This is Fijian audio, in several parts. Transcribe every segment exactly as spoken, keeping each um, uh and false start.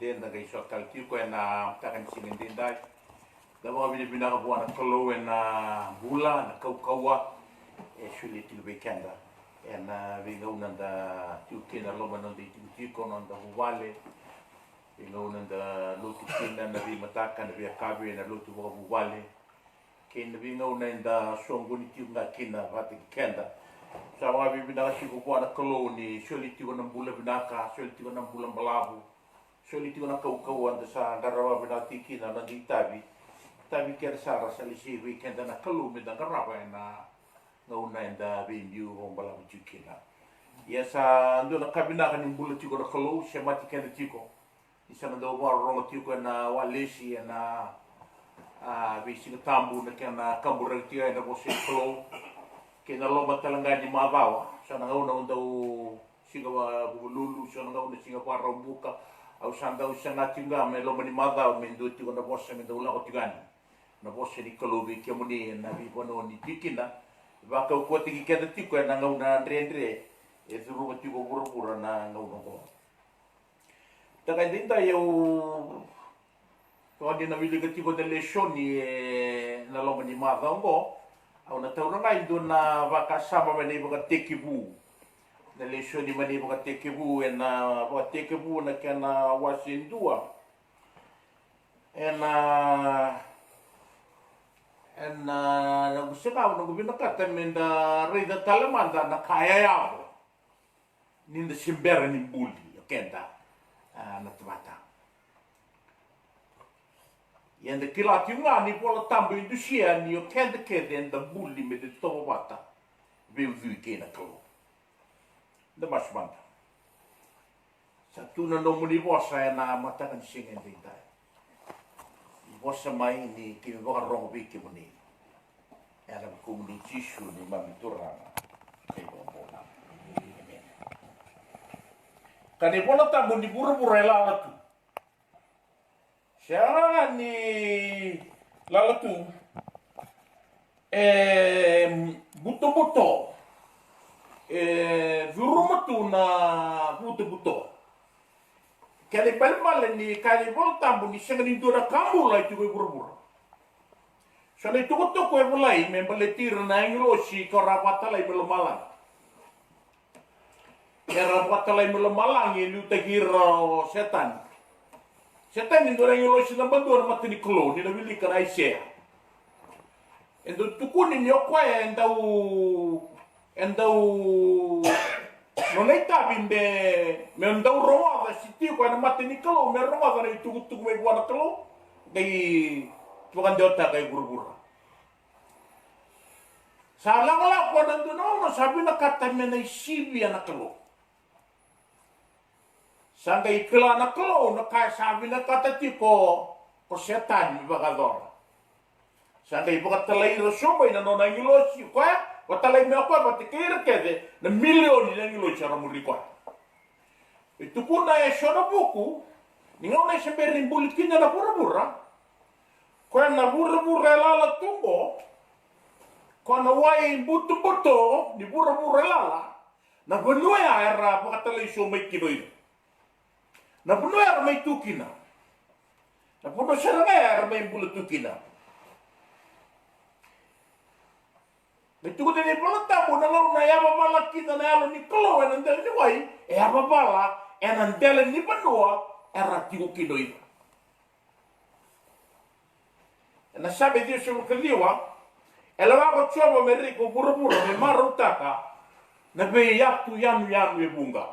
Eda qai sota tale tiko ena mataka ni siga edaidai. Da vakavinavinaka vua na Kalou ena bula, na kaukauwa e solia tiko vei keda. Ena veigauna da tiko kina, loma ni noda itikotiko, noda vuvale, veigauna da lotu kina, na veimataka, na veiyakavi, ena lotu vakavuvale, kei na veigauna eda soqoni tiko ga kina vata kei keda. Sa vakavinavinaka tiko vua na Kalou ni soli tiko na bula vinaka, soli tiko na bula balavu, soli tiko na kaukauwa da sa qarava vinaka tiko kina na noda itavi. Tavi keda sara sa lesi vei keda na Kalou meda qarava ena gauna eda veibiu vakabalavu tiko kina. Ia sa dua na ka vinaka ni bula tiko na Kalou, semati keda tiko. Ni sa na dau vakarorogo tiko ena walesi, ena, a, veisiga tabu, na kena kaburaki tiko ena vosa ni Kalou. Kei na loma tale ga ni macawa, so na gauna au dau siga Vukelulu, so na gauna siga Vakaraubuka, au sa dau saga tiko ga me loma ni macawa me dua tiko na vosa me dau lako tiko yani. Na vosa ni Kalou vei kemuni ena veivanua ni tiko kina. Vakaukauwataki keda tiko ena gauna dredre e curuma tiko vuravura na gauna oqo. Taka edaidai au toka ni na wilika tiko na lesoni ena loma ni macawa oqo. Au na taura ga e dua na vakasama mai na iVakatekivu. Na lesoni mai na iVakatekivu, ena Vakatekivu na kena wase dua. Ena, ena, na qu sega, na qu vinakata meda raica tale mada na ka e yaco ni da se bera ni buli o keda, a, na tamata. Ia da kila tiko ga ni Vola Tabu e dusia ni o keda kece eda buli me da tovo vata vei Jisu kei na Kalou. Da masu mada. Sa tu na nomuni vosa ena mataka ni siga edaidai. Ni vosa mai ni keimami vakarorogo vei kemuni. Ena vukumuni Jisu neimami Turaga kei Vakabula. Emeni. Ka ni Vola Tabu ni vuravura e lala tu. Sega ni lala tu, e butobuto, e curuma tu na butobuto. Kena ibalebale ni kaya na iVola Tabu ni sega ni dua na ka bula e tiko e vuravura. So na itukutuku e volai me baleti ira na agilosi ka ra vakatalai mai lomalagi. Era vakatalai mai lomalagi e liutaki ira o Setani. Setani e dua na agilosi naba dua na mata ni Kalou, ni na wilika na Aisea. E dau tukuni ni o koya e dau, e dau, nona itavi me, me dau rogoca se tiko ena mata ni Kalou, me rogoca na itukutuku mai vua na Kalou, qai vakadewataka e vuravura. Sa lakolako ena dua na gauna sa vinakata me na isivia na Kalou. Sa qai kila na Kalou na ka e sa vinakata tiko ko Setani me vakayacora. Sa qai vakatalai ira sobu mai na nona agilosi, koya vakatalai mai o koya vata kei ira kece na milioni na agilosi era muri koya. E tukuna e so na vuku ni gauna e se bera ni buli kina na vuravura, koya na vuravura e lala tu oqo, koya na wai butobuto ni vuravura e lala, na vanua ya era vakatalai sobu mai kina o ira. Na vanua ya era mai tu kina. Na vanua sara ga ya era mai bula tu kina. Me tukuna na iVola Tabu na gauna e yavavala kina na Yalo ni Kalou ena dela ni wai, e yavavala ena dela ni vanua era tiko kina o ira. Ena Same ciwasagavulu ka ciwa, e lewa ko Jiova me reki ko vuravura me marautaka na veiyatu yanuyanu e vuqa.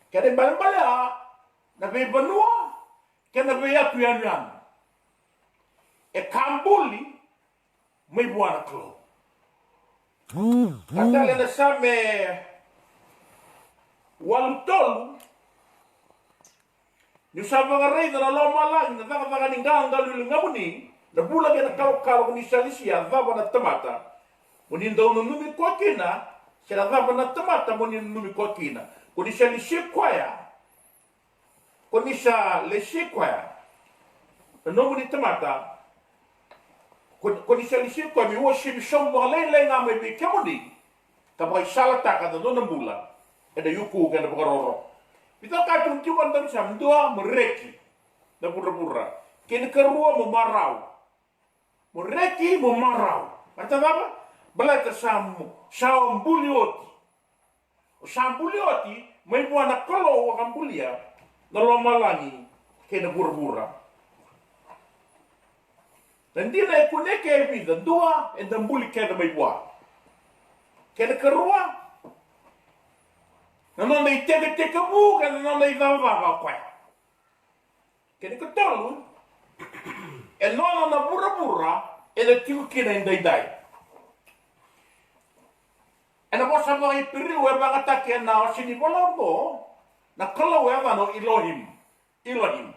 Kena ibalebale ya, na veivanua kei na veiyatu yanuyanu e ka buli mai vua na Kalou. Ka tale na Same walu tolu, niu sa vakaraica na lomalagi, na cakacaka ni qaqalo i ligamuni, na vula kei na kalokalo, ko ni sa lesia, cava na tamata mo ni dau nanumi koya kina, se na cava na tamata mo ni nanumi koya kina? Ko ni sa lesi koya, ko ni sa lesi koya na nomuni tamata, ko, ko ni sa lesi koya me uasivi sobu vakalailai ga mai vei kemuni, ka vakaisalataka na nona bula ena iukuuku kei na vakaroro. Toka tu tiko na tami sa dua mo reki na vuravura. Kena karua mo marau. Mo reki mo marau. Baleta cava? Baleta sa mo, sa o buli oti. O sa buli oti mai vua na Kalou a ka bulia na lomalagi kei na vuravura. Na dina e kunei ke e vica, dua, eda buli keda mai vua. Kena karua, na noda iteketekivu kei na noda icavacava o koya. Kena katolu, e nona na vuravura eda tiko kina e daidai. Ena vosa vakaIperiu e vagataki ena wase ni vola oqo, na Kalou e yacana o Elohim. Elohim.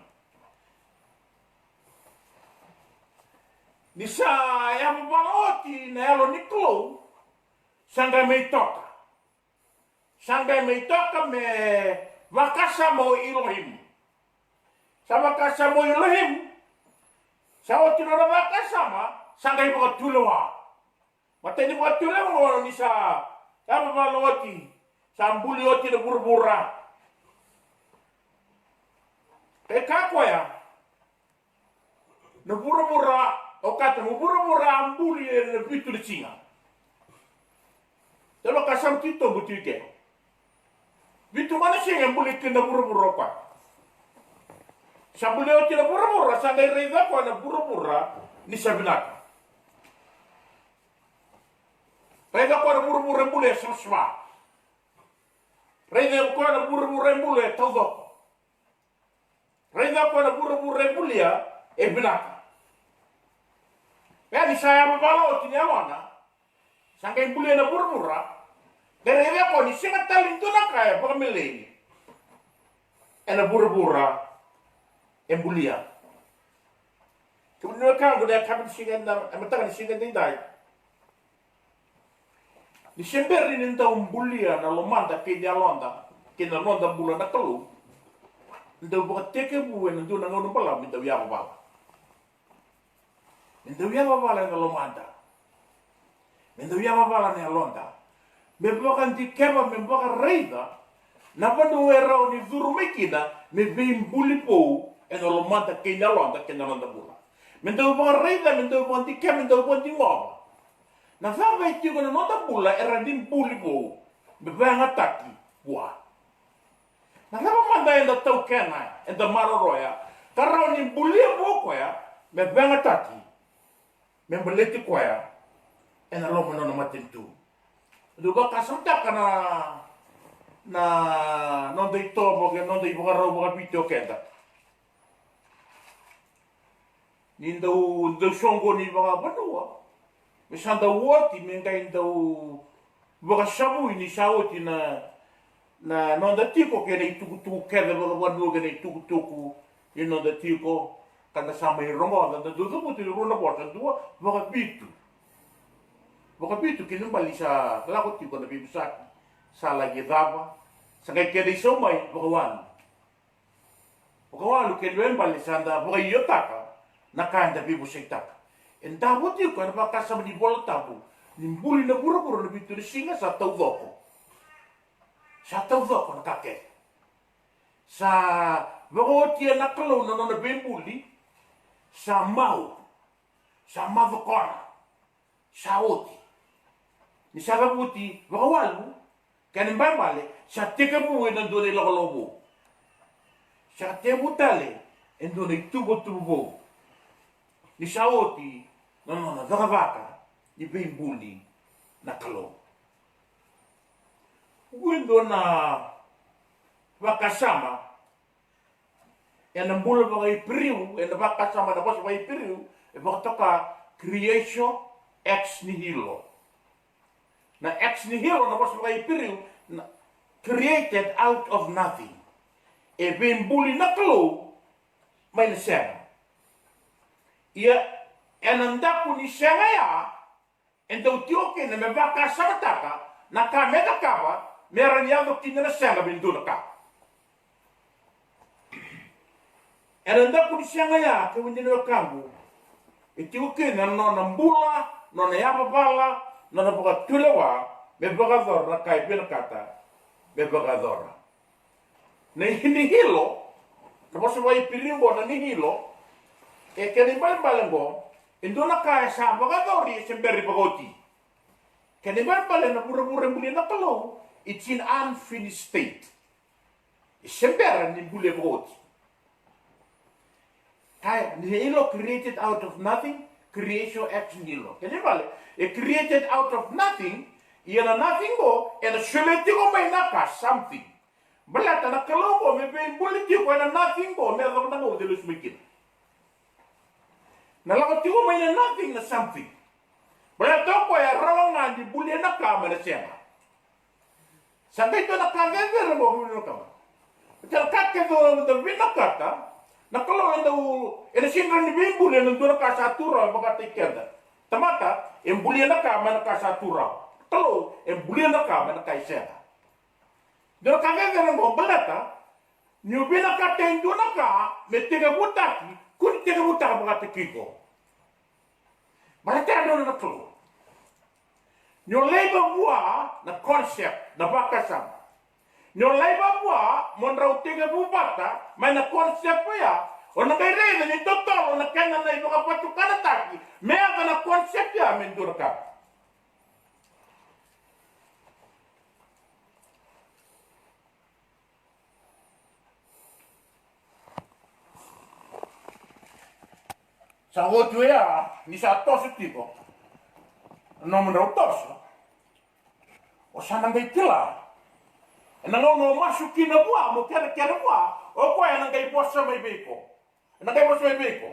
Ni sa yavavala oti na Yalo ni Kalou, sa qai mai toka. Sa qai mai toka me vakasama o Elohim. Sa vakasama o Elohim. Sa oti nona vakasama, sa qai vakatulewa. Matai ni vakatulewa qo ni sa yavavala oti, sa buli oti na vuravura. E kaya o koya, na vuravura, okata mo vuravura a buli ena vitu na siga. Dou vakasama titobu tiko ke. Vitu ga na siga e buli kina na vuravura o koya. Sa buli oti na vuravura, sa qai raica o koya na vuravura ni sa vinaka. Raica o koya na vuravura e buli e savasava. Raica o koya na vuravura e buli e taucoko. Raica o koya na vuravura e bulia e vinaka. Ia ni sa yavavala oti na yalona, sa qai bulia na vuravura. Qai raica o koya ni sega tale ni dua na ka e vakamelei ena vuravura e bulia. Kemuni na wekaqu, na yakavi ni siga, na mataka ni siga edaidai, ni se bera ni dau bulia na lomada kei na yaloda kei na noda bula na Kalou, dau vakatekivu ena dua na gauna balavu me dau yavavala. Me dau yavavala ena lomada. Me dau yavavala na yaloda. Me vakadikeva, me vakaraica na vanua e rawa ni curu mai kina me veibuli vou ena lomada kei na yaloda kei na noda bula. Me dau vakaraica, me dau vakadikeva, me dau vakadikeva na cava e tiko na noda bula e rawa ni buli vou me vakayagataki vua. Na cava mada eda taukena, eda maroroya ka rawa ni bulia vou o koya me vakayagataki, me baleti koya ena loma ni nona matanitu? Dou vakasamataka na, na noda itovo kei na noda ivakarau vakaviti o keda. Ni dau, dau soqoni vakavanua me sa dau oti, me qai dau vakasavui ni sa oti na, na noda tiko kei na itukutuku kece vakavanua kei na itukutuku ni noda tiko. Ka da sa mai rogoca, da dau cavuti na rua na vosa, dua, vakavitu. Vakavitu kei na bali sa lako tiko na veivosaki, sa laki cava, sa qai keda isau mai vakawalu. Vakawalu kei na veibali sa da vakaiotaka na ka eda veivosaitaka. E davo tiko ena vakasama ni Vola Tabu ni buli na vuravura na vitu na siga sa taucoko. Sa taucoko na ka kece. Sa vakaotia na Kalou na nona veibuli. Sa mau. Sa macokona. Sa oti. Ni sa cavuti vakawalu, kena ibalebale sa tekivu e dua na ilakolako vou. Sa tekivu tale e dua na ituvatuva vou. Ni sa oti na nona cakacaka ni veibuli na Kalou. Oqo e dua na vakasama ena bula vakaIperiu, ena vakasama na vosa vakaIperiu, e vakatoka creation ex nihilo. Na ex nihilo na vosa vakaIperiu na created out of nothing. E veibuli na Kalou mai na sega. Ia ena daku ni sega ya, e dau tiko kina me vakasamataka na ka me cakava me rawa ni yaco kina na sega vei dua na ka. Ena daku ni sega ya, kemuni na wekaqu, e tiko kina na nona bula, nona yavavala, nona vakatulewa me vakayacora na ka e vinakata me vakayacora. Na ni hilo, na vosa vakaIperiu qo na ni hilo, e kena ibalebale qo, e dua na ka e sa vakayacori e se bera ni vakaoti. Kena ibalebale na vuravura e bulia na Kalou, it's in unfinished state. E se bera ni bulia vakaoti. Kaya ni hilo created out of nothing, creation ex nihilo. Kena ibalebale, e created out of nothing, ia na nothing qo, ena solia tiko mai na ka something. Baleta na Kalou qo me veibuli tiko ena nothing qo, me yacova na gauna e lesu mai kina. Na lako tiko mai na nothing na something. Baleta o koya e rawa ga ni bulia na ka mai na sega. Sa qai dua na ka cecere qo, bulia na ka mai. Baleta na ka kece o da vinakata, na Kalou e dau, ena sega ni veibuli ena dua na ka sa tu rawa vakataki keda. Tamata e bulia na ka mai na ka sa tu rawa. Kalou e bulia na ka mai na ka e sega. Dua na ka cecere qo, baleta ni o vinakata e dua na ka me tekivutaki, kua ni tekivutaka vakataki iko. Baleta ya nona na Kalou. Ni o laiva vua na concept, na vakasama. Ni o laiva vua mo drau tekivu vata mai na concept oya, o na qai raica ni totolo na kena na ivakavatukanataki me yaco na concept ya me dua na ka. Sa oti oya ni sa toso tiko na nomudrau toso, o sa na qai kila. Ena gauna o masu kina vua mo kerekere vua, o koya ena qai vosa mai vei iko. Ena qai vosa mai vei iko.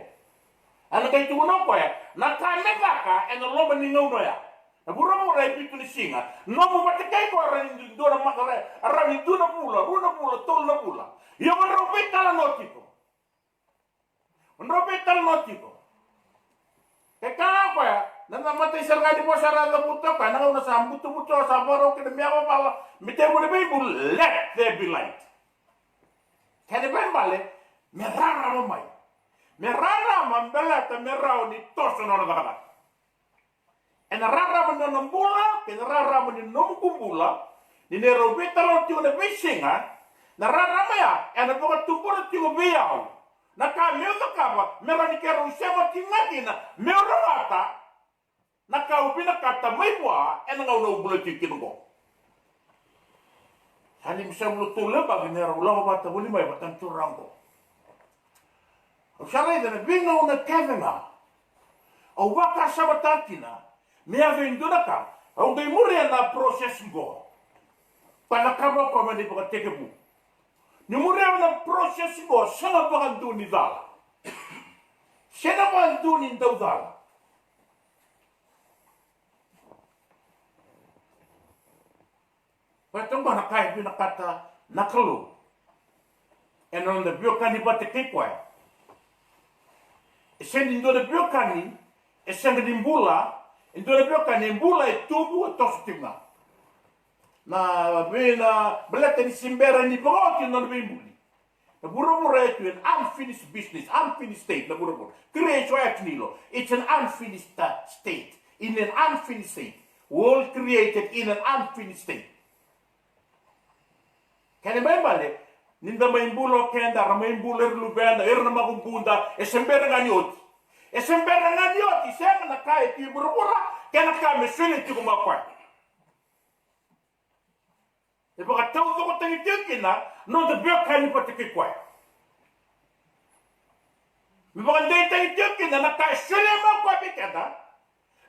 Ena qai tukuna o koya na ka me caka ena loma ni gauna oya. Na vuravura e vitu ni siga. Nomu vata kei koya e rawa ni dua na macawa, e rawa ni dua na vula, rua na vula, tolu na vula. Ia mo drau veitalanoa tiko. Mo drau veitalanoa tiko. E kaya o koya, na, na matai sara ga ni vosa era cavuta o koya, na gauna sa butobuto, sa vakarau kina me yavavala, me tekivu na veibulu, let there be light. Kena ibalebale, me rarama mai. Me rarama, baleta me rawa ni toso na nona cakacaka. Ena rarama ni nona bula, kei na rarama ni nomuku bula, ni neirau veitalanoa tiko na veisiga, na rarama ya, ena vakatubura tiko vei au na ka meu cakava, me rawa ni keirau sema tiko ga kina, meu rawata na ka au vinakata mai vua, ena gauna au bula tiko kina oqo. Sa limasagavulu ka tolu na yabaki me rau lako vata voli mai vata na turaga oqo. Au sa raica na veigauna kece ga au vakasamataka kina me yaco e dua na ka, au qai muria na process oqo. Ka na ka vaka me na ivakatekivu. Ni muria na process oqo, sega vakadua ni cala. Sega vakadua ni dau cala. Baleta oqo na ka e vinakata na Kalou ena noda veiwekani vata kei koya. E sega ni dua na veiwekani e sega ni bula, e dua na veiwekani e bula, e tubu, e toso tiko ga. Na vei na baleta ni se bera ni vakaoti na nona veibuli. Na vuravura e tu in unfinished business, unfinished state, na vuravura. Creation ex nihilo. It's an unfinished, uh, state. In an unfinished state. World created in an unfinished state. Kena ibalebale, ni da mai bula o keda, ra mai bula ira luveda, ira na makubuda, e se bera ga ni oti. E se bera ga ni oti, sega na ka e tu i vuravura, kei na ka me solia tiko mai o koya. E vakataucokotaki tiko kina na noda veiwekani vata kei koya. Me vakadeitaki tiko kina na ka e solia mai o koya vei keda.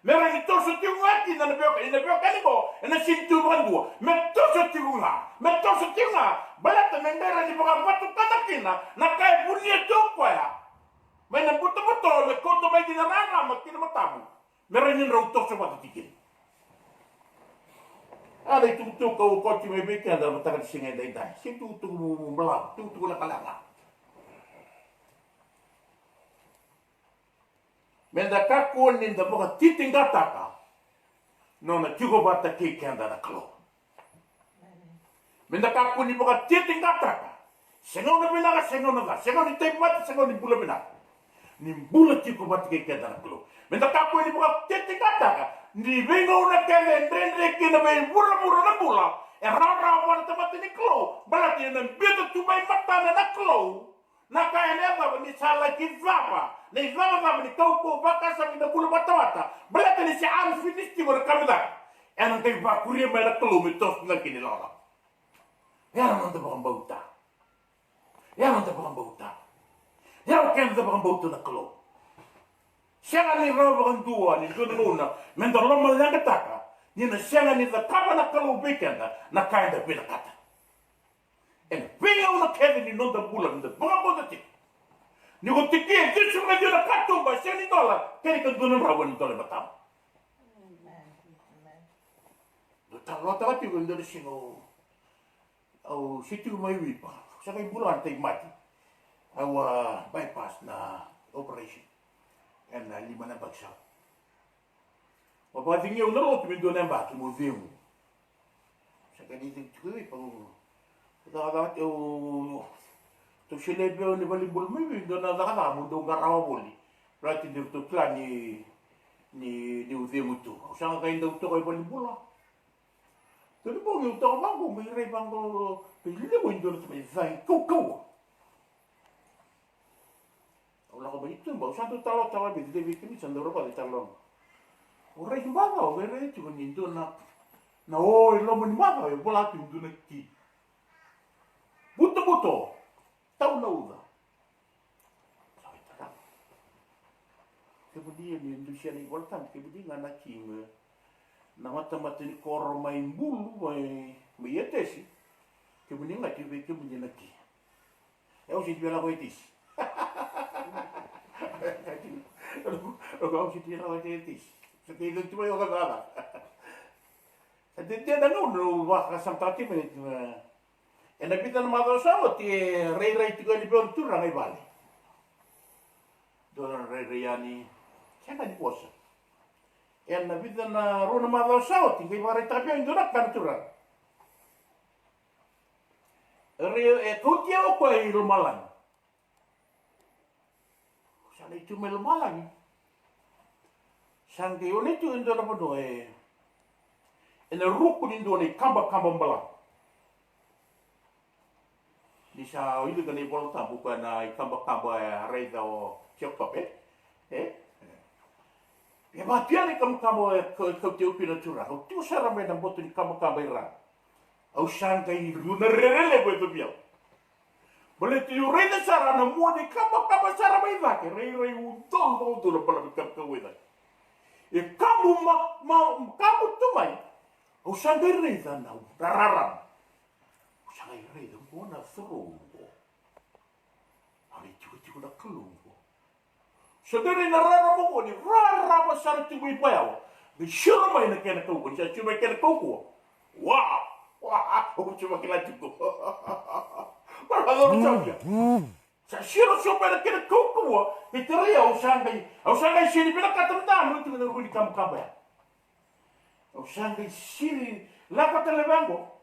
Me rawa ni toso tiko ga kina na veiwekani, na veiwekani oqo, ena sega ni tu vakadua. Me toso tiko ga, me toso tiko ga. Baleta me qai rawa ni vakavatukana kina na ka e vunia tiko o koya mai na butobuto, me kauta mai kina rarama ki na matamu. Me rawa ni drau toso vata tiko kina. A, na itukutuku au kauti mai vei keda na mataka ni siga edaidai. Sega ni tukutuku balavu, tukutuku lekaleka. Me da kakua ni da vakatitiqataka na nona tiko vata kei keda na Kalou. Me da kakua ni vakatitiqataka se gauna vinaka, se gauna ca, se gauna ni tauvimate, se gauna ni bula vinaka. Ni bula tiko vata kei keda na Kalou. Me da kakua ni vakatitiqataka ni veigauna kece e dredre kina vei vuravura na bula, E rawarawa vua na tamata ni Kalou, baleta ni na biuta tu mai matana na Kalou na ka ena yacova ni sa laki cava na icavacava ni kaukauwa vakasama ni na bula vatamata, baleta ni se unfinished tiko na ka me caka. Ena qai vakuria mai na Kalou me toso na kena ilawalawa. Ia na noda vakabauta. Ia na noda vakabauta. Ia o keda vakabauta na Kalou. Sega ni rawa vakadua ni dua na gauna me da lomaleqataka ni na sega ni cakava na Kalou vei keda na ka eda vinakata. Ena veigauna kece ni noda bula me da vakabauta tiko ni ko tiki e cici mai dua na katuba e sega ni dola, kena ikadua na drau ena dola e matamu. Dou talanoataka tiko e dua na siga au Au se tiko mai Wipa, sa qai bula na taimati. Au a bypass na operation ena lima na yabaki sa. Au vakacegei au na lotu me dua na yabaki mo cegu. Sa qai dei tiko Wipa, au cakacaka tiko, au tou solia vei au ni valenibula mai vei dua na cakacaka mo dou qarawa voli. Baleta ni ratou kila ni ni niu cegu tu. Au sa qai dau toka i valenibula. Dua na bogi au toka vaqo, qai rai vaqo, qai levu e dua na tamata e cagi kaukauwa. Au lako mai tuba, au sa dau talanoataka vei, vei kemuni sa dau rogoca e talanoa. Au rai ki macawa, au qai rai tiko ni dua na, na o e loma ni macawa e vola tu e dua na ki. Butobuto, tau na uca. Sa qai tara. Kemuni e ni dusia na iVolatabu, kemuni ga na ki me na matamata ni koro mai Bulu, mai, mai Etesi. Kemuni ga tiko vei kemuni na ki. E au sega ni via lako Etesi. Au sega ni via lako Etesi. Sa kei tu mai o ka cava. Sa dede na gauna au vakasamataka tiko mai na Ena vica na macawa sa oti e rairai tiko yani vei au na turaga i vale. Dua na rairai yani, sega ni vosa. Ena vica na rua na macawa sa oti qai vakaraitaka vei au e dua na ka na turaga. E kauti au o koya i lomalagi. Sa lai tu mai lomalagi. Sa qai o lai tu e dua na vanua e, ena ruku ni dua na ikabakaba balavu. Ni sa wilika na iVolatabu koya na ikabakaba e a raica o Jekope. E? E vatu yani ikabakaba e kauti au kina na turaga. Au tu sara mai na boto ni kabakaba i ra. Au sa qai rua na rere levu e vei au. Baleta niu raica sara na mua ni kabakaba sara mai cake, rairai udolu, udolu na balavu ni kabakaba mai cake. E kamu ma, ma, kamu tu mai. Au sa qai raica na rarama. Au sa qai raica qo na coro qo. Au na itikotiko na Kalou qo. Sa dere na rarama qo ni rarama sara tu mai vua. Me siro mai na kena kaukauwa, ni sa siro mai kena kaukauwa. Wa! Wa! Au sa vakila tiko. Maracoro sa via. Sa siro siro mai na kena kaukauwa. E tarai au sa qai, au sa qai siri vinakata mada, au tiko na rui ni kabakaba ya. Au sa qai siri lako tale vaqo.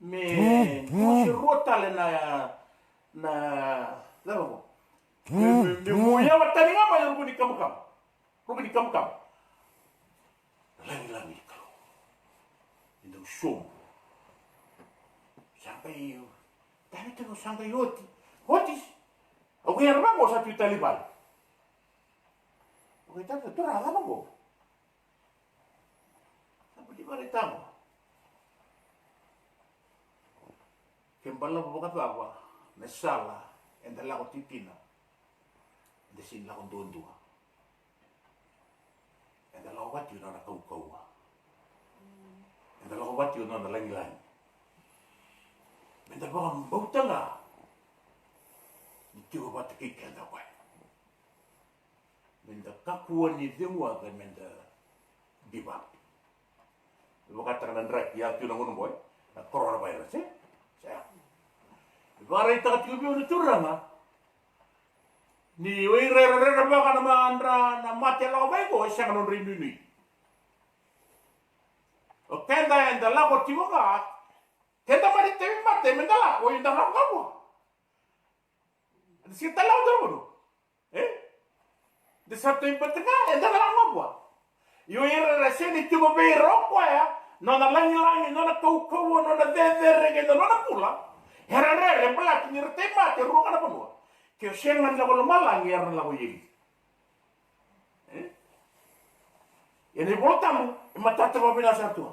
Me dua se rua tale na, na, na cava qo. Me, me, me mu yawa tani ga mai na ruku ni kabakaba. Ruku ni kabakaba. Lagilagi ni Kalou. E dau sobu. Sa qai, tani tiko sa qai oti. Oti. Au qai yara vaqo sa tu i tali vale. Au qai tata, turaga cava qo. Sa buli vale tama. Ke balavu vakacava na sala eda lako tiko kina, eda sega ni lako duadua. Eda lako vata tiko na nona kaukauwa. Eda lako vata tiko na nona lagilagi. Meda vakabauta ga ni tiko vata kei keda o koya. Meda kakua ni ceguaca meda give up. Vakataka na draki ya tu na gauna qo, e? Na coronavirus, e? Sa. Vakaraitaka tiko vei au na turaga ni o ira era rerevaka na madra na mate e lako mai qo, e sega na nodra inuinui. O keda eda lako tiko ga, keda mani tauvimate meda lako, eda lako ga vua. Eda sega tale lako dua na vanua. E? Da sa tauvimate ga, eda lako ga vua. Io, ira era sega ni tiko vei ira o koya, Nona lagilagi, nona kaukauwa, nona cecere kei na nona bula. Era rere baleta ni ra tauvimate e rua ga na vanua. Ke o sega ni lako lomalagi, era na lako i eli. E? Ia na iVola Tabu e matata vakavinaka sara tu.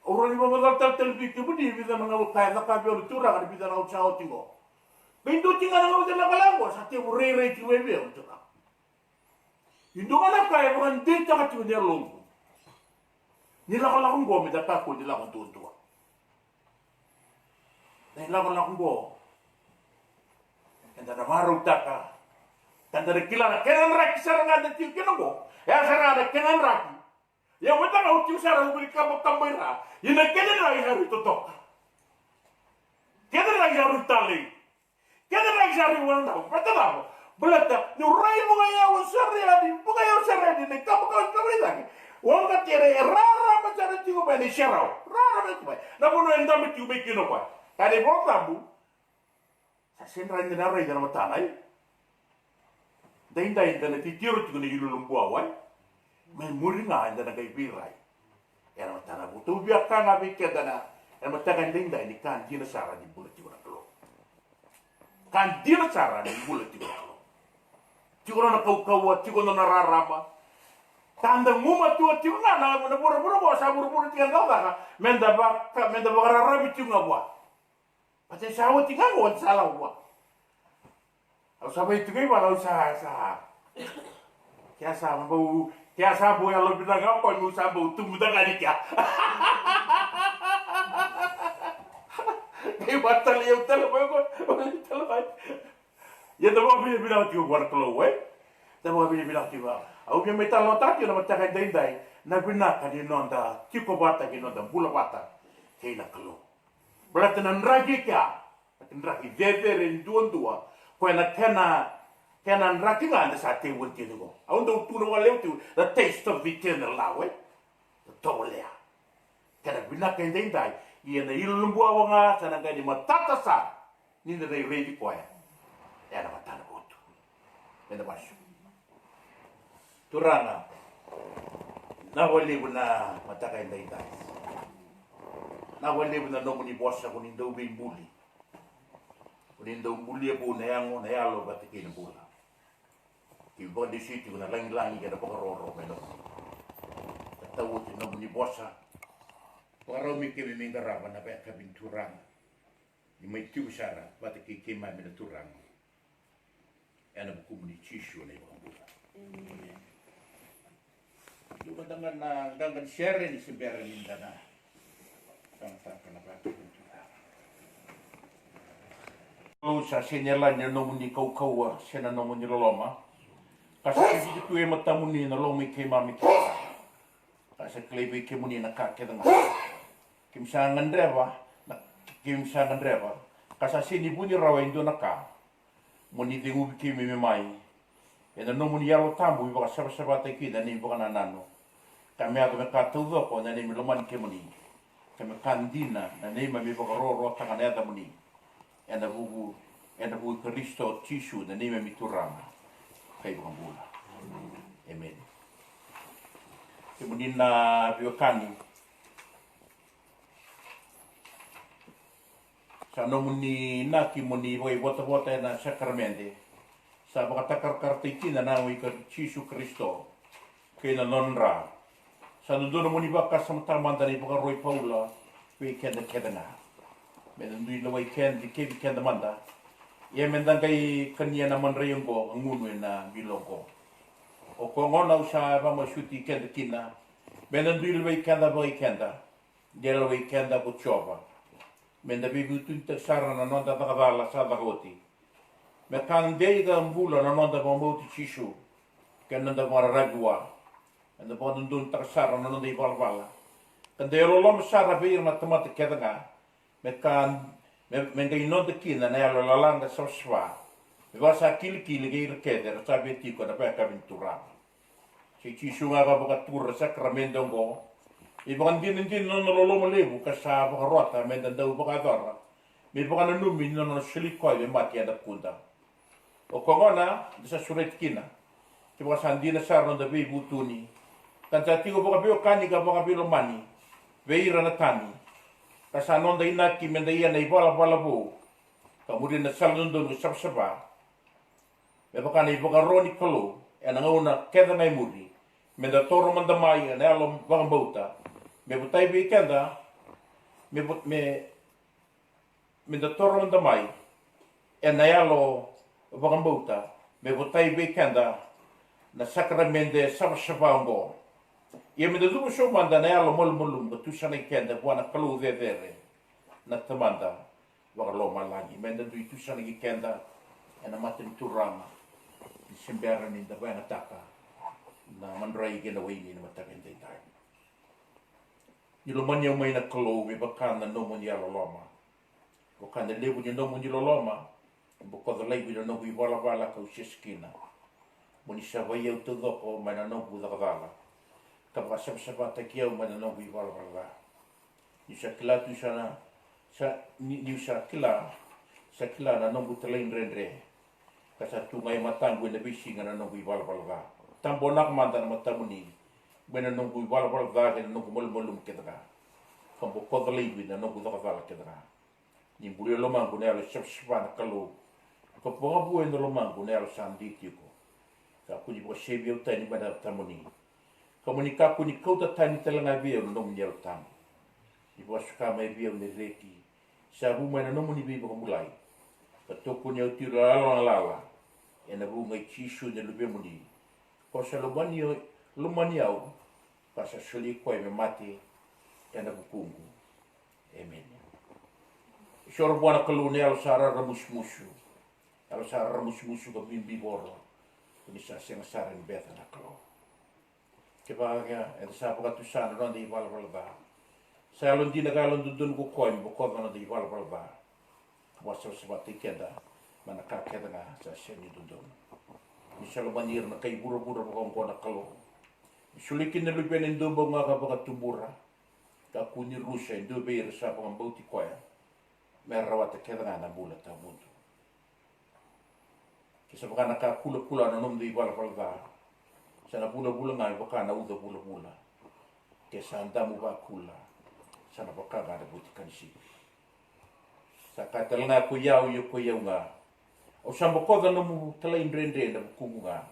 Au rawa ni vakamacala tale tale vei kemuni e vica na gauna ka e cakava o na turaga, na vica na gauna sa oti qo. Qai dua tiko ga na gauna e lakolako qo, sa tevu rairai tiko mai vei au na turaga. E dua ga na ka e vakadeitaka tiko na yaloqu ni lakolako qo, me da kakua ni lako duadua. Na ilakolako qo eda na marautaka, ka da na kila na kena draki sara ga da tiko kina qo. E a sara ga na kena draki. Ia vata ga au tiko sara, au vili kabakaba i ra. Ia na kena draki sa rui totoka. Kena draki sa rui talei. Kena draki sa rui wanadrau. Baleta cava? Baleta niu rai vakayawa sara yani, vakayawa sara yani na kabakaba, kabakaba i cake. Waqa tere e rarama sara tiko mai na iserau. Rarama tiko mai na vanua e dabe tiko mai kina o koya. Ka na iVola Tabu, sa sega ni da na raica na matana, e? Daidai da na titiro tiko na ilumu buawa, e? Mai muri ga eda na qai veirai. Ena matana vou, tou via ka ga vei keda na, ena mataka edaidai ni ka dina sara ni bula tiko na Kalou. Ka dina sara ni bula tiko na Kalou. Tiko nona kaukauwa, tiko nona rarama. Ka da gumatua tiko ga na, na vuravura qo, sa vuravura tiko na cakacaka, me da vaka, me da vakararavi tiko ga vua. Baleta sa oti ga qo, sa lako vua. Au sa vei tu kei vale, au sa, sa. Kea sa bau, kea sa bau yalovinaka ga o koya, meu sa bau tubu dakani kea. Kei vata tale, au tale mai o koya, au tale mai. Ia da vakavinavinaka tiko vua na Kalou, e? Da vakavinavinaka tiko vua. Au via mai talanoataka tiko na mataka edaidai na vinaka ni noda tiko vata kei noda bula vata kei na Kalou. Baleta na draki kea, na draki cecere duadua, koya na kena, kena draki ga da sa tekivu tiko qo. Au dau tukuna vakalevu tiko, the taste of eternal love, e? Da tovolea. Kena vinaka edaidai, ia na ilumu buawa ga sa na qai ni matata sara ni da na raici koya ena matana votu. Eda masu. Turaga, vinaka vakalevu na mataka edaidai. Vinaka vakalevu na nomuni vosa ko ni dau veibuli. Ko ni dau bulia vou na yago, na yalo vata kei na bula. Keimami vakadisi tiko na lagilagi kei na vakaroro mai nomuni. Ka tau oti na nomuni vosa. Vakarau me keimami qarava na vakayakavi ni Turaga. Ni mai tiko sara vata kei keimami na Turaga. Ena vukumuni Jisu na iVakabula. Emeni. Dua mada ga na qaqa ni sere ni se bera ni da na samataka na vakavinaka. Kalou, sa sega ni yalani na nomuni kaukauwa se na nomuni loloma. Ka sa viviti tu e matamuni na loma i keimami kece ga. Ka sa kilai vei kemuni na ka kece ga. Keimami sa gadreva, na, keimami sa gadreva. Ka sa sega ni vuni rawa e dua na ka. Mo ni ceguvi keimami mai ena nomuni Yalo Tabu me vakasavasavataki kina na neimami vakanananu, ka me yaco me ka taucoko na neimami lomani kemuni, ka me ka dina na neimami vakarokorokotaka na yacamuni. Ena vuku, ena vuku i Karisito Jisu na neimami Turaga ka iVakabula. Emeni. Kemuni na veiwekani, sa nomuni inaki mo ni vakaivotavota ena sakaramede. Sa vakatakarakarataki kina na yago i Jisu Karisito kei na nona dra. Sa dodonu mo ni vakasamataka mada na ivakaro i Paula vei keda kece ga. Meda dui lewai keda, dikevi keda mada. Ia meda qai kania na madrai oqo ka gunu ena bilo oqo. O koya gona au sa vakamasuti keda kina. Meda dui lewai keda vakai keda. Dela vei keda ko Jiova. Meda veivutunitakitaka sara na noda cakacala sa caka oti. Me ka dei ka bula na noda vakabauti Jisu kei na noda vakararavi vua. Meda vakadodonutaka sara na noda ivalavala ka da yalololoma sara vei ira na tamata kece ga. Me ka, me, me qai noda kina na yalo lalaga savasava. Me vaka sa kilikili kei ira kece era sa via tiko ena vakayakavi ni Turaga. Sa i Jisu ga ka vakatura na sakaramede oqo. Me vakadinadina na nona loloma levu ka sa vakarota meda dau vakayacora. Me vakananumi ni nona soli koya me mate ena vukuda. O koya gona da sa sureti kina. Kevaka sa dina sara na noda veivutuni, Ka da tiko vakaveiwekani ka vakaveilomani vei ira na tani, ka sa noda inaki me da ia na ivalavala vou, ka muria na sala dodonu ka savasava, me vaka na ivakaro ni Kalou ena gauna kece ga e muri, me da toro mada mai ena yalo vakabauta, me votai vei keda, me, vo- me me da toro mada mai ena yalo vakabauta, me votai vei keda na sakaramede savasava oqo. Ia me da cuva sobu mada na yalo malumalumu ka tusanaki keda vua na Kalou cecere, na Tamada vakalomalagi, me da dui tusanaki keda ena mata ni Turaga, ni se bera ni da vakayagataka na madrai kei na waini ena mataka edaidai. Ni lomani au mai na Kalou me vaka na nomuni yalololoma. Vaka na levu ni nomuni loloma, bokoca laivi na noqu ivalavala kau sese kina. Mo ni savai au taucoko mai na noqu cakacala, ka vakasavasavataki au mai na noqu ivalavala ca. Niu sa kila tu sa na, sa, ni, niu sa kila, sa kila na noqu talaidredre, ka sa tu ga e mataqu ena veisiga na noqu ivalavala ca. Tabonaka mada na matamuni mai na noqu ivalavala ca kei na noqu malumalumu kece ga, ka bokoca laivi na noqu cakacala kece ga. Ni bulia lomaqu na yalo savasava na Kalou, ka vakavouya na lomaqu na yalo sa dei tiko. Kakua ni vakasevi au tani mai na matamuni, ka mo ni kakua ni kauta tani tale ga vei au na nomuni Yalo Tabu. Ni vakasuka mai vei au na reki sa vu mai na nomuni veivakabulai, ka tokoni au tiko lalagalala, ena vuku i Jisu na Luvemuni, ko sa lomani, lomani au, ka sa soli koya me mate ena vukuqu. Emeni. Isoro vua na Kalou na yalo sa raramusumusu, yalo sa raramusumusu ka bibivoro, ko ni sa sega sara ni beca na Kalou. Kevaka eda sa vakatusa na noda ivalavala ca, sa yalodina ka yalododonu ko koya me bokoca na noda ivalavala ca, ka vakasavasavataki keda mai na ka kece ga sa sega ni dodonu. Ni sa lomani ira na kai vuravura vakaoqo na Kalou. Ni solia kina na Luvena e dua bau ga ka vakatubura, kakua ni rusa e dua vei ira sa vakabauti koya, me ra rawata kece ga na bula tawamudu. Ke sa vaka na ka kulakula na nomuda ivalavala ca, sa na vulavula ga me vaka na uca vulavula. Ke sa damu vakula, sa na vaka ga na vutika ni sipi. Sa kaya tale ga ko i au, io ko i au ga, au sa bokoca nomu talaidredre ena vukuqu ga.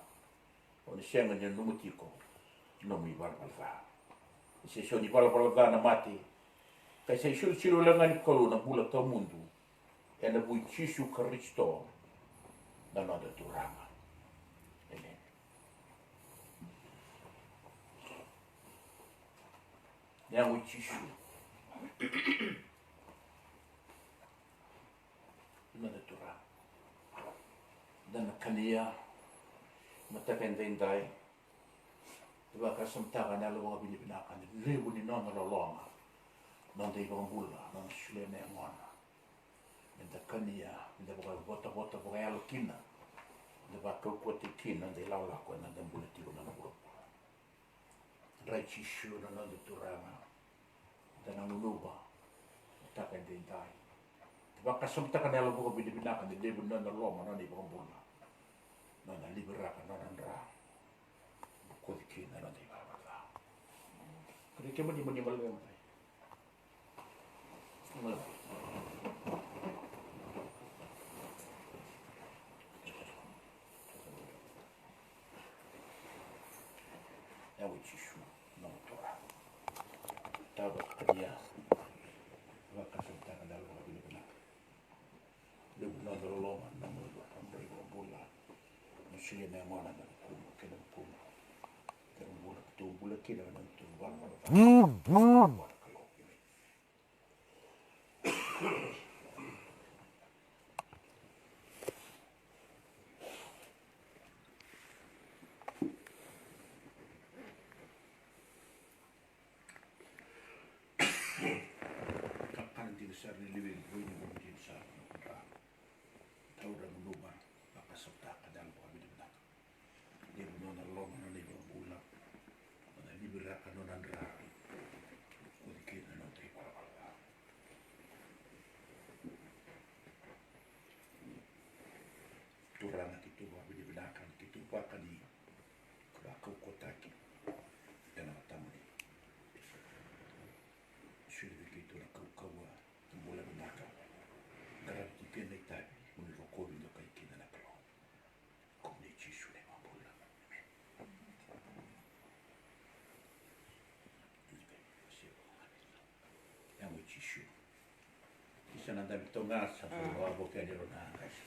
O ni sega ni nanuma tiko na nomu ivalavala ca. Ni sa isau ni valavala ca na mate, ka sa isolisoli wale ga ni Kalou na bula tawamudu, ena vuku i Jisu Karisito na noda Turaga. Emeni. Na yago i Jisu. Na noda Turaga, da na kania mataka edaidai. Da vakasamataka na yalo vakavinavinaka ni levu ni nona loloma, noda iVakabula, nona solia na yagona me da kania, me da vakavotavota vakayalo kina, me da vakaukauwataki kina noda ilakolako ena noda bula tiko na vuravura. Dra i Jisu na noda Turaga, da na gunuva mataka edaidai. Da vakasamataka na yalo vakavinavinaka ni levu ni nona loloma, nona iVakabula, nona liviraka, nona dra. Bokoci kina na noda ivalavala ca. Kerei kemuni mo ni gole mai. Yawa i Jisu na noda Turaga. Tau vakakania. Vakasamataka na yalo vakavinavinaka. Levu na noda loloma, na noda iVakabula. Na solia na yagona ena vukumu kei na vukumu. Kei na bula, keitou bula kina ena noda ivalavala ca. Kakana dina sara ni lewe ni waini, waini dina sara na nodra. Taura na gunuva, vakasautaka na yalo vakavinavinaka. Levu nona loloma, nona iVakabula, nona liviraka, nona dra. Ko Na dabe toka ga sa vakavuke ni rau na qase.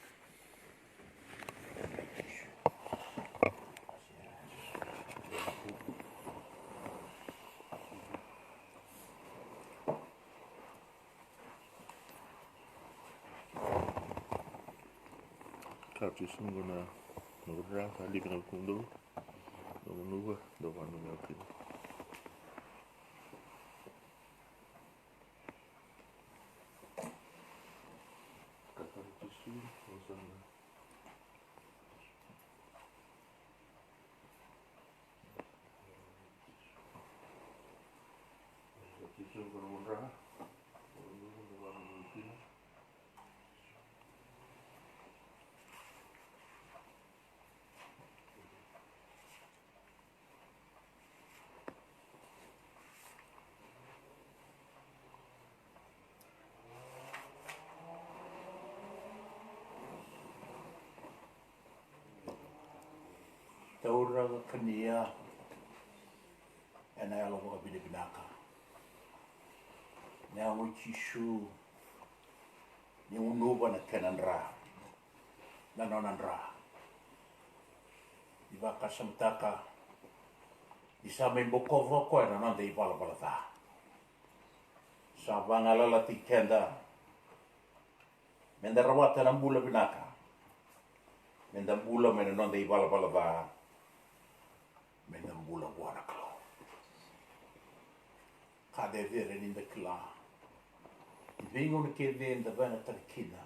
Ka tu sa noqu na noqu ra ka livi na kumdou. Noqu nuva dou vanu na kina. Ka tu sa noqu na Taura ka kania ena yalo vakavinavinaka. Na yago i Jisu ni gunuva na kena dra, na nona dra. Ni vakasamataka ni sa mai bokova o koya na noda ivalavala ca. Sa vagalalataki keda meda rawata na bula vinaka, meda bula mai na noda ivalavala ca, meda bula vua na Kalou. Ka cecere ni da kila ni veigauna kece eda vakayagataka kina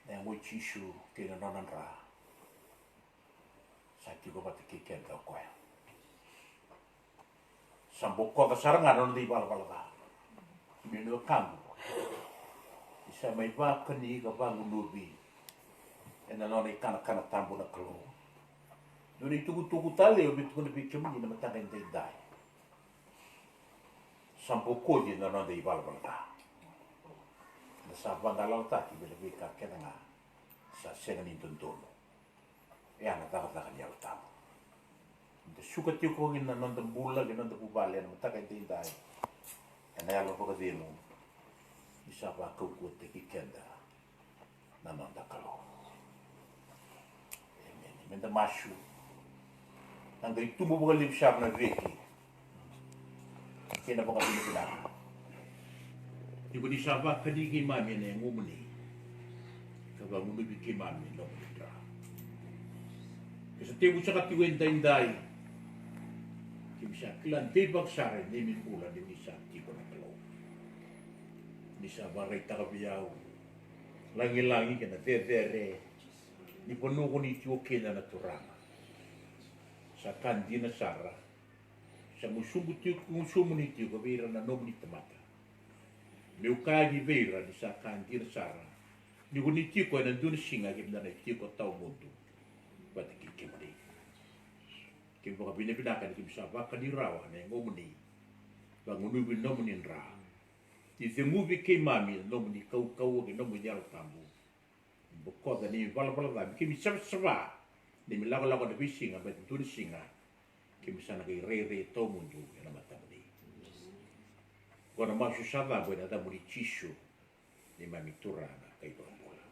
na yago i Jisu kei na nona dra, sa tiko vata kei keda o koya. Sa bokoca sara ga na noda ivalavala ca. Ni na wekaqu, ni sa mai vakani ka vagunuvi ena nona ikanakana tabu na Kalou. Dua na itukutuku tale au via tukuna vei kemuni na mataka edaidai. Sa bokoci na noda ivalavala ca. Da sa vagalalataki vei na veika kece ga sa sega ni dodonu. E a na cakacaka ni Yalo Tabu. Da suka tiko kina na noda bula kei na noda vuvale ena mataka edaidai ena yalo vakacegu. Ni sa vakaukauwataki keda na noda Kalou. Emeni. Meda masu. Na qai tubu vakalevu sara na reki kei na vakavinavinaka. Ni ko ni sa vakani keimami ena yagomuni ka vagunuvi keimami ena nomuni dra. Ke sa tevu saka tiko edaidai, keimami sa kila deivaki sara e neimami bula ni ko ni sa tiko na Kalou. Ni sa vakaraitaka vei au lagilagi kei na cecere ni vanua ko ni tiko kina na Turaga. Sa ka dina sara. Sa gusuqu tiko, gusumuni tiko vei ira na nomuni tamata. Meu kaya vei ira ni sa ka dina sara ni ko ni tiko ena dua na siga keimami na tiko tawamudu vata kei kemuni. Keimami vakavinavinaka ni keimami sa vakani rawa na yagomuni, vagunuvi nomuni dra. Ni ceguvi keimami na nomuni kaukauwa kei na nomuni Yalo Tabu. Bokoca na neimami valavala ca, me keimami savasava na neimami lakolako ena veisiga, me dua na siga keimami sa na qai rairai tawamudu ena matamuni. Qo na masu sa cabo ena yacamuni Jisu, neimami Turaga ka iVakabula.